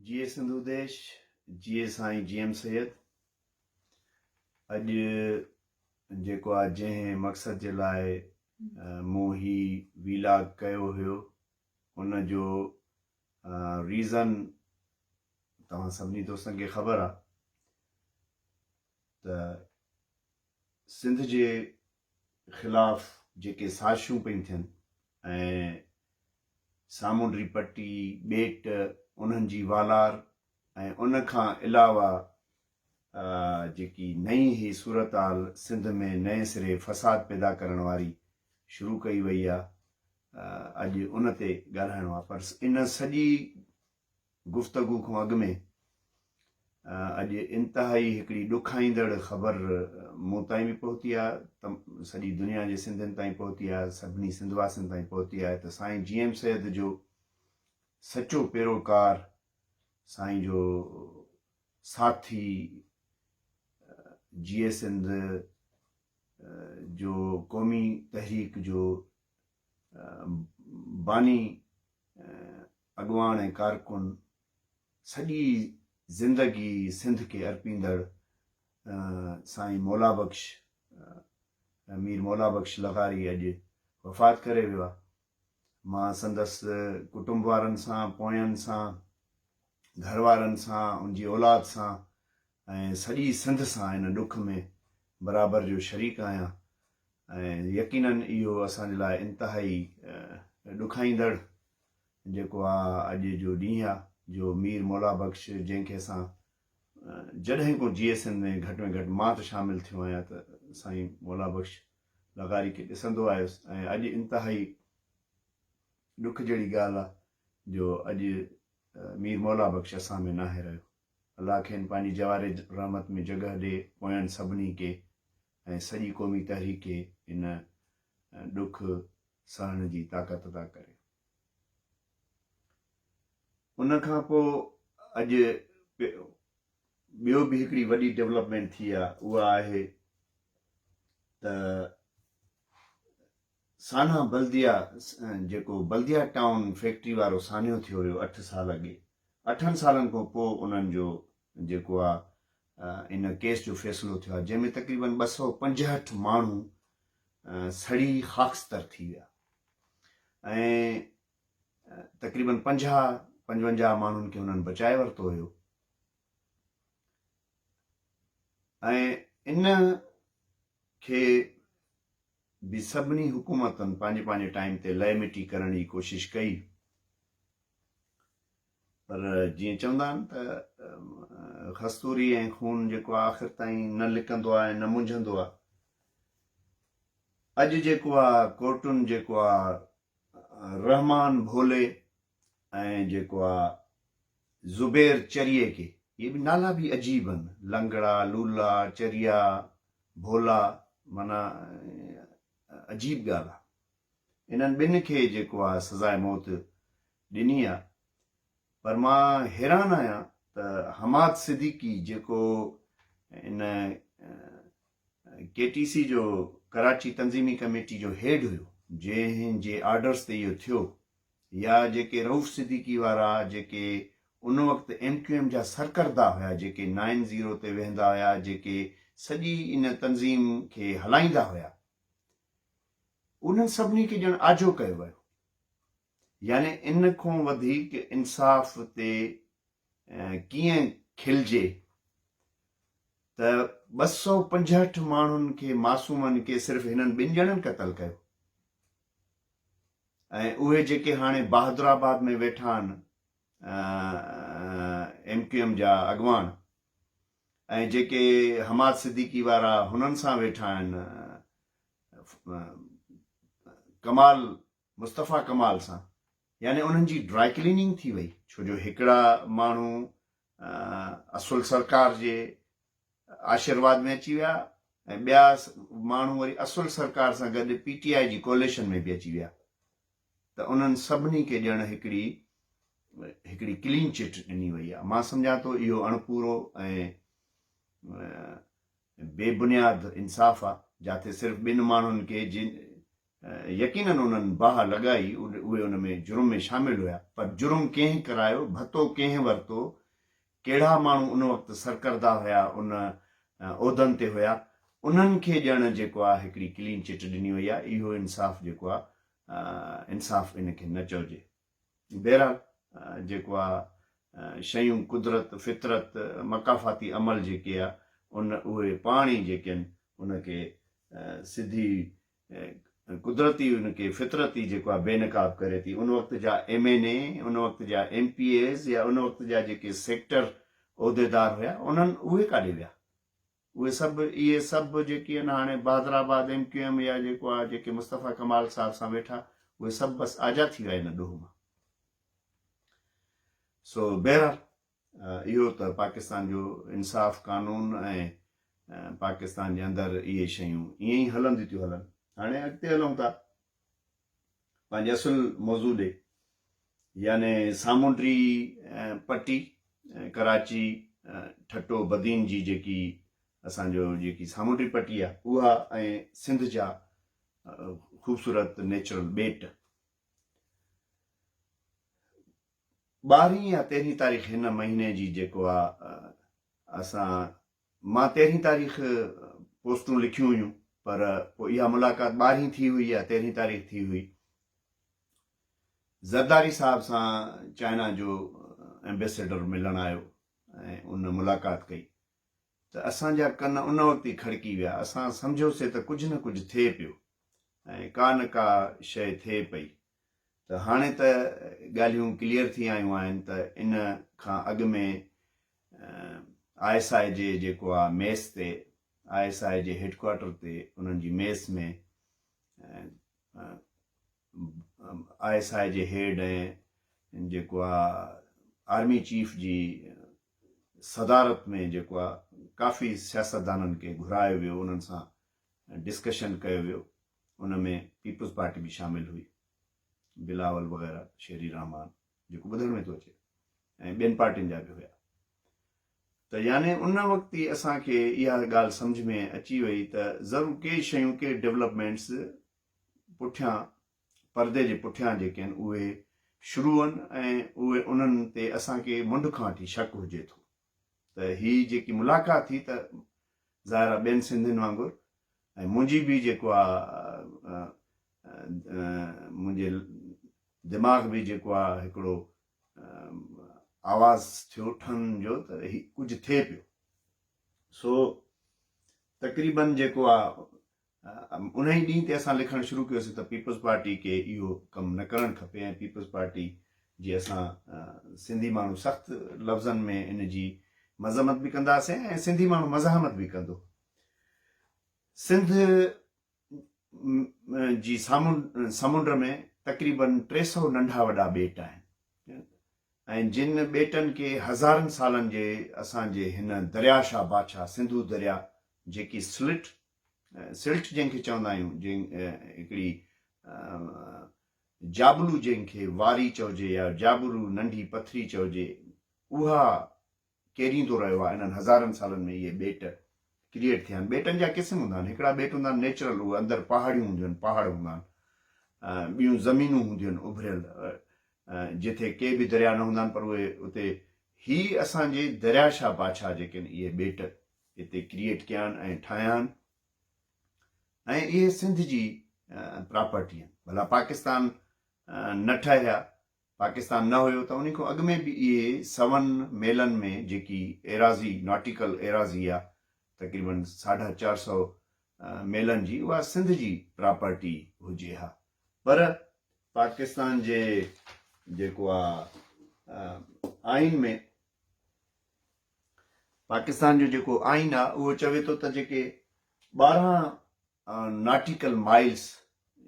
جيئي سنڌو ديش، جيئي سائين جي ايم سيد. اڄ جيڪو آ جنهن مقصد جي لاء مون هي ويلاگ ڪيو هيو ان جو ريزن توهان سڀني دوستن کي خبر آ ته سنڌ جي خلاف جيڪي سازشون پيون ٿين ۽ سامونڊي پٽي، ٻيٽ، انهن جي والار ۽ ان کان علاوه جيڪي نئين هي صورتحال سنڌ ۾ نئين سري فساد پيدا ڪرڻ واري شروع ڪئي وئي آ اڄ ان تي ڳالهائڻو آ پر ان سڄي گفتگو کان اڳ ۾ اڄ انتهائي هڪڙي ڏکائيندڙ خبر مون تائين به پهتي آهي ته سڄي دنيا جي سنڌين تائين پهتي آهي، سڀني سنڌ واسين تائين پهتي آهي ته سائين جي ايم سيد جو سچو پيروڪار، سائين جو ساٿي، جيئي سنڌ جو قومي تحريڪ جو باني اڳواڻ ۽ ڪارڪن، سڄي زندگي سنڌ کي ارپيندڙ سائين مولا بخش مير مولا بخش لغاري اڄ وفات ڪري ويو آهي. مان سندس ڪٽنب وارن سان، پوين سان، گهر وارن سان، ان جي اولاد سان ۽ سڄي سنڌ سان ان ڏک ۾ برابر جو شريڪ آهيان ۽ يقينن اهو اسان جي لاء انتهائي ڏکائيندڙ جيڪو آ اڄ جو ڏينهن آ جو مير مولا بخش جنهن کي اسان جڏهن کان جي ايس اين ۾ گهٽ ۾ گهٽ مان ته شامل ٿيو آهيان ته سائين مولا بخش لغاري کي ڏسندو آيس ۽ اڄ انتهائي ڏک جهڙي ڳالهه آ جو اڄ مير مولا بخش اسان ۾ ناهي رهيو. الله کين پنهنجي جوار رحمت ۾ جڳهه ڏي پوين سڀني کي ۽ سڄي قومي تحريڪ کي ان ڏک سهڻ جي طاقت عطا ڪري. ان کان پوء اڄ ٻيو به هڪڙي وڏي ڊولپمينٽ ٿي آ اها آهي ته سانحه بلديه جيڪو بلديه ٽائون فيڪٽري وارو سانحو ٿيو هيو اٺ سال اڳي اٺن سالن کان پوء انهن جو جيڪو آ ان ڪيس جو فيصلو ٿيو آ جنهن ۾ تقريبن 265 ماڻهو سڙي خاڪستر ٿي ويا ۽ تقريبن 50 55 ماڻهن کي انهن بچائي ورتو هيو ۽ ان کي به سڀني حڪومتن پنهنجي پنهنجي ٽائيم تي لئه مٽي ڪرڻ جي ڪوشش ڪئي پر جيئن چوندا آهن ته خستوري ۽ خون جيڪو آهي آخر تائين نه لڪندو آهي ۽ نه منجهندو آهي. اڄ جيڪو آهي ڪورٽن جيڪو آهي رحمان ڀولي ۽ جيڪو آهي زبير چريي کي، اهي به نالا به عجيب آهن، لنگڙا، لولا، چريا، ڀولا معنيٰ عجيب ڳالهه آهي. انهن ٻن کي جيڪو آ سزاء موت ڏني آ پر مان حيران آهيان ته حماد صديقي جيڪو ان ڪي ٽي سي جو ڪراچي تنظيمي ڪميٽي جو هيڊ هيو جنهن جي آرڊرز تي اهو ٿيو يا جيڪي رئوف صديقي وارا جيڪي ان وقت ايم ڪيو ايم جا سرڪردا هيا جيڪي نائن زيرو تي ويهندا هيا جيڪي سڄي ان تنظيم کي هلائيندا هيا انهن سڀني کي ڄڻ آجو ڪيو ويو. يعني ان کان وڌيڪ انصاف تي ڪيئن کلجي ته 265 ماڻهن کي معصومن کي صرف هنن ٻن ڄڻن قتل ڪيو ۽ اهي جيڪي هاڻي بهادر آباد ۾ ويٺا آهن ايم ڪيو ايم جا اڳواڻ ۽ جيڪي حماد صديقي وارا هنن سان ويٺا آهن ڪمال مصطفيٰ ڪمال سان يعني انهن جي ڊرائي ڪليننگ ٿي وئي ڇو جو هڪڙا ماڻهو اصل سرڪار جي آشيرواد ۾ اچي ويا ۽ ٻيا ماڻهو وري اصل سرڪار سان گڏ پي ٽي آء جي ڪوليشن ۾ به اچي ويا ته انهن سڀني کي ڄڻ هڪڙي هڪڙي ڪلين چٽ ڏني وئي آهي مان سمجهان ٿو اهو اڻپورو ۽ بي بنياد انصاف آ جاٿي صرف ٻن ماڻهن کي جن يقينن انهن باهه لڳائي، اهي ان ۾ جرم ۾ شامل هيا، پر جرم ڪنهن ڪرايو، ڀتو ڪنهن ورتو، ڪهڙا ماڻهو ان وقت سرڪردا هيا، ان عهدن تي هيا، انهن کي ڄڻ جيڪو آ هڪڙي ڪلين چٽ ڏني وئي آ، اهو انصاف جيڪو آ انصاف ان کي نه چئجي. بهرحال جيڪو آ شيون قدرت، فطرت، مڪافاتي عمل جيڪي آ ان اهي پاڻ ئي جيڪي آهن ان کي سڌي قدرتي ان کي فطرتي جيڪو آ بي نقاب ڪري ٿي. ان وقت جا ايم اين اي، ان وقت جا ايم پي ايز يا ان وقت جا جيڪي سيڪٽر عهديدار هيا انهن اهي ڪاڏي ويا؟ اهي سڀ اهي سڀ جيڪي آهن هاڻي Bahadur Abad M Q M يا جيڪو آ جيڪي مصطفيٰ ڪمال صاحب سان ويٺا اهي سڀ بس آجا ٿي ويا ان ڏوهه مان. سو بهرحال اهو ته پاڪستان جو انصاف قانون ۽ پاڪستان جي اندر اهي شيون ائين ئي هلنديون ٿيون هلن. هاڻي اڳتي هلون ٿا پنهنجي اصل موضوع ڏي يعني سامونڊي پٽي ڪراچي ٺٽو بدين جي جيڪي اسان جو جيڪي سامونڊي پٽي آهي اها ۽ سنڌ جا خوبصورت نيچرل ٻيٽ ٻارهين يا تيرهين تاريخ هن مهيني جي جيڪو آ اسان مان تيرهين تاريخ پوسٽون لکيون هيون پر پوء اها ملاقات ٻارهين ٿي هئي يا تيرهين تاريخ ٿي هئي زرداري صاحب سان چائنا جو ايمبيسيڊر ملڻ آيو ۽ ان ملاقات ڪئي ته اسان جا ڪن ان وقت ئي کڙڪي ويا اسان سمجهيوسي ته ڪجهه نه ڪجهه ٿئي پيو ۽ ڪا نه ڪا شيء ٿئي پئي ته هاڻي ته ڳالهيون ڪليئر ٿي آيون آهن ته ان کان اڳ ۾ I S I جي جيڪو آ ميس تي I S I جي هيڊ ڪوارٽر تي انهن جي ميس ۾ I S I جي هيڊ ۽ جيڪو آ آرمي چيف جي صدارت ۾ جيڪو آ ڪافي سياستدانن کي گهرايو ويو انهن سان ڊسڪشن ڪيو ويو ان ۾ پيپلز پارٽي به شامل هئي، بلاول وغيره، شيري رحمان جيڪو ٻڌڻ ۾ ٿو اچي ۽ ٻين پارٽين جا به هيا ته يعني ان وقت ئي اسان کي اها ڳالهه سمجهه ۾ اچي وئي ته ضرور ڪي شيون ڪي ڊولپمينٽس پٺيان پردي جي پٺيان جيڪي آهن اهي شروع آهن ۽ اهي انهن تي اسان کي منڍ کان وٺي شڪ هجي ٿو ته هي جيڪي ملاقات ٿي ته ظاهر آهي ٻين سنڌين وانگر ۽ منهنجي به جيڪو آ منهنجي دماغ به جيڪو آ هڪڙو آواز ٿيو ٺن جو ته هي ڪجهه ٿئي پيو سو تقريبن جيڪو آ انهي ڏينهن تي اسان لکڻ شروع ڪيوسين ته پيپلز پارٽي کي اهو ڪم نه ڪرڻ کپي ۽ پيپلز پارٽي جي اسان سنڌي ماڻهو سخت لفظن ۾ ان جي مذمت به ڪنداسين ۽ سنڌي ماڻهو مزاحمت به ڪندو. سنڌ جي سمنڊ ۾ تقريبن 300 ننڍا وڏا ٻيٽ آهن ۽ جن ٻيٽن کي هزارن سالن جي اسان جي هن درياء شاهه بادشاهه سنڌو درياء جيڪي سلٽ سلٽ جنهن کي چوندا آهيون، جنهن هڪڙي جابلو جنهن کي واري چئجي يا جابلو ننڍي پٿري چئجي، اها ڪيريندو رهيو آهي. انهن هزارن سالن ۾ اهي ٻيٽ ڪريئيٽ ٿيا آهن. ٻيٽن جا قسم هوندا آهن. هڪڙا ٻيٽ هوندا آهن نيچرل، اهي اندر پهاڙيون هونديون آهن، پهاڙ هوندا آهن، ٻيون زمينون هونديون آهن اڀريل، جتي ڪي به درياء نه هوندا آهن، پر اهي اتي هي اسان جي درياء شاهه بادشاهه جيڪي آهن اهي ٻيٽ هتي ڪريئيٽ ڪيا آهن ۽ ٺاهيا آهن ۽ اهي سنڌ جي پراپرٽي آهن. ڀلا پاڪستان نه ٺهيا، پاڪستان نه هيو ته انهي کان اڳ ۾ به اهي سون ميلن ۾ جيڪي ايراضي، ناٽيڪل ايراضي آهي تقريبن ساڍا چار سئو ميلن جي اها سنڌ جي پراپرٽي هجي ها پر پاڪستان جي جيڪو آ آئين ۾ پاڪستان جو جيڪو آئين آ اهو چوي ٿو ته جيڪي 12 ناٽيڪل مائلز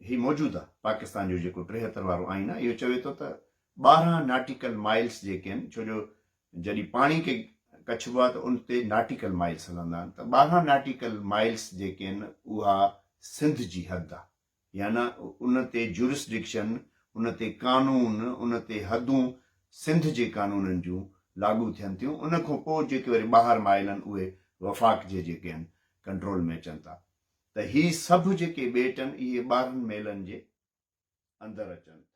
هي موجود آ پاڪستان جو جيڪو 73 وارو آئين آ اهو چوي ٿو ته 12 ناٽيڪل مائلز جيڪي آهن ڇو جو جڏهن پاڻي کي ڪڇبو آ ته ان تي ناٽيڪل مائلز هلندا آهن ته 12 ناٽيڪل مائلز جيڪي آهن اها سنڌ جي حد آ يعني ان تي جورسڊڪشن، ان تي قانون، ان تي حدون سنڌ جي قانونن جون لاڳو ٿين ٿيون، ان کان پوء جيڪي وري ٻاهر مائل آهن اهي وفاق جي جيڪي آهن ڪنٽرول ۾ اچن ٿا. ته هي سڀ جيڪي ٻيٽ آهن اهي 12 ميلن جي اندر اچن ٿا.